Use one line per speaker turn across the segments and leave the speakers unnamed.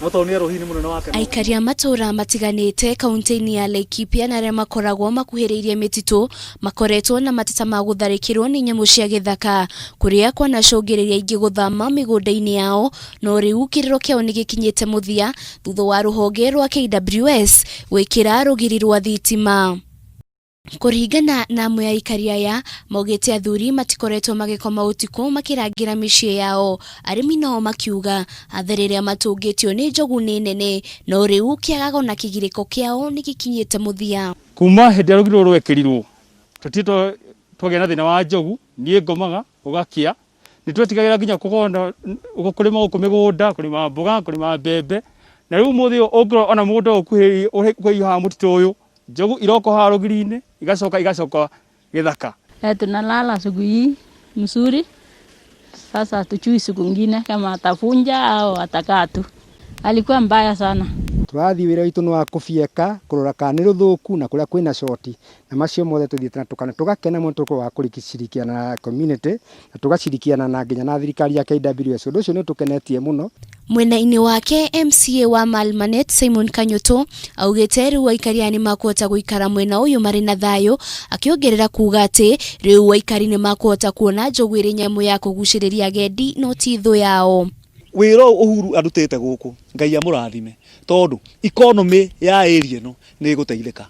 No tondũ nĩ erwo hihi nĩ mũnene wake.
Aikari a matũũra matiganĩte kaunti-inĩ ya Laikipia na arĩa makoragwo makuhĩrĩirie mĩtitũ makoretwo na mateta ma gũtharĩkĩrwo nĩ nyamũ cia gĩthaka kũrĩa kwanacũngĩrĩria aingĩ gũthama mĩgũnda-inĩ yao no rĩu kĩrĩro kĩao nĩ gĩkinyĩte mũthia thutha wa rũhonge rwa KWS gwĩkĩra rũgiri rwa thitima. Kũringana na amwe a aikari aya, maugĩte athuri matikoretwo magĩkoma ũtukũ makĩrangĩra mĩciĩ yao. Arĩmi nao makiuga hathara ĩrĩa matũngĩtio nĩ njogu nĩ nene, no rĩu kĩagago na kĩgirĩko kĩao nĩ gĩkinyĩte mũthia.
Kuma hĩndĩ ĩrĩa rũgiri rũrũ rwekĩrirwo tũtirĩ twagĩa na thĩna wa njogu, niĩ ngomaga gũgakĩa, nĩ twetigagĩra nginya kũgona kũrĩma gũkũ mĩgũnda, kũrĩma mboga, kũrĩma mbembe, na rĩu ũmũthĩ ũyũ ũngĩrora ona mũgũnda ũyũ ũkuhĩrĩirie haha mũtitũ ũyũ, Njogu iroka haha rũgiri-inĩ igacoka igacoka gĩthaka.
Eh, tunalala siku hii mzuri. Sasa hatujui siku ingine kama atavunja au atakaa tu. Alikuwa mbaya sana.
Tũrathiĩ wĩra witũ nĩ wa kũbieka, kũrora kana nĩ rũthũku na kũrĩa kwĩna coti, na macio mothe tũthiĩte na tũkona tũgakena mũno tũkorwo wa kũshirikiana na community na tũgashirikiana na nginya na thirikari ya KWS. Ũndũ ũcio nĩ ũtũkenetie mũno.
Mwena-inĩ wake MCA wa Malmanet Simon Kanyutu augĩte rĩu aikari aya nĩmakũhota gũikara mwena ũyũ marĩ na thayũ, akĩongerera kuuga atĩ rĩu aikari nĩmakũhota kuona njogu ĩrĩ nyamũ ya kũgucĩrĩria agendi no ti thũ yao.
Wĩra ũyũ Uhuru arutĩte gũkũ Ngai amũrathime tondũ economy ya area ĩno nĩ ĩgũteithĩka.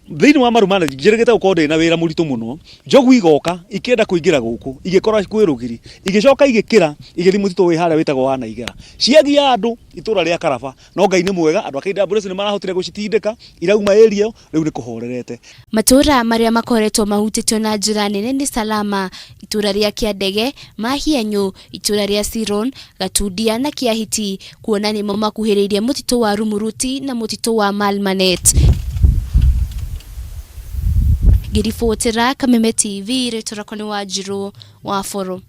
Thĩinĩ wa Maru Management njĩrĩgĩte gũkorwo ndĩ na wĩra mũritũ mũno, njogu igoka ikĩenda kũingĩra gũkũ igĩkora kwĩ rũgiri, igĩcoka igĩkĩra igĩthiĩ mũtitũ wĩ harĩa wĩtagwo wa Naigera. Ciagia andũ itũra rĩa Karaba, no Ngai nĩ mwega andũ a KWS nĩ marahotire gũcitindĩka irauma area ĩyo, rĩu nĩ kũhorerete.
Matũũra marĩa makoretwo mahutĩtio na njĩra nene nĩ Salama, itũũra rĩa Kĩandege, Mahianyũ, itũũra rĩa Siron, Gatundia na Kĩahiti, kuona nĩmo makuhĩrĩirie mũtitũ wa Rumuruti na mũtitũ wa Malmanet. Ngĩribotera Kameme TV, rĩtwa rĩakwa nĩ Wanjirũ wa Boro.